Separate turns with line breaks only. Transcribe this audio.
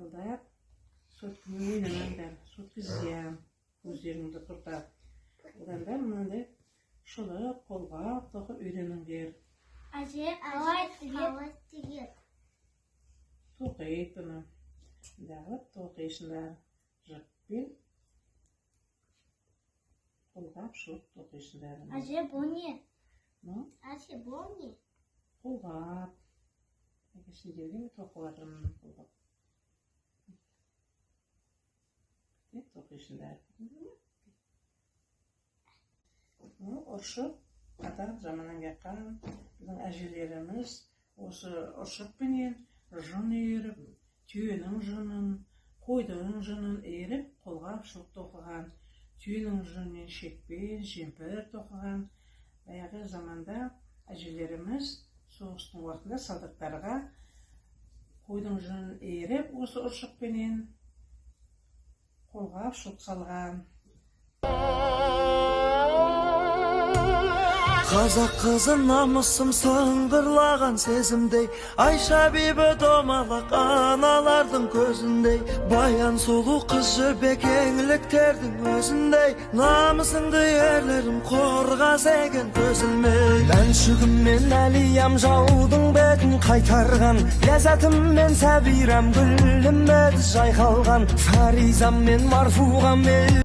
Алдап, соткамен ойнамаңдар, сотка зиян, өздеріңді құртады. Одан да мынандай шұлық, қолғап тоқып үйреніңдер.
Әже, қалай тігеді?
Тоқиды бұны. Мындай қылып тоқисыңдар. Жіппен қолғап, шұлық тоқисыңдар.
Әже, бұл не?
Ну,
Әже, бұл не?
Қолғап. Әке, сендерге мен тоқып жатырмын қолғап. Деп тоқисыңдар. Ну, ұршық ата заманнан келген біздің әжелеріміз осы ұршықпенен жүн иіріп, түйенің жүнін, қойдың жүнін иіріп, қолғап, шұлық тоқыған. Түйенің жүнінен шекпен, жемпір тоқыған. Баяғы заманда әжелеріміз соғыстың уақытында солдаттарға қойдың жүнін иіріп, осы ұршықпенен қолғап, шұлық салған.
Қазақ қызы намысым сыңғырлаған сезімдей, Айша бибі домалақ аналардың көзіндей, Баян сұлу қыз жібек еңліктердің өзіндей, намысыңды ерлерім қорғаса екен көз ілмей.
Мәншүгім мен Әлиям жаудың бетін қайтарған, Ләззатым мен Сәбирам гүлім еді жайқалған, Фаризам мен Марфуғам.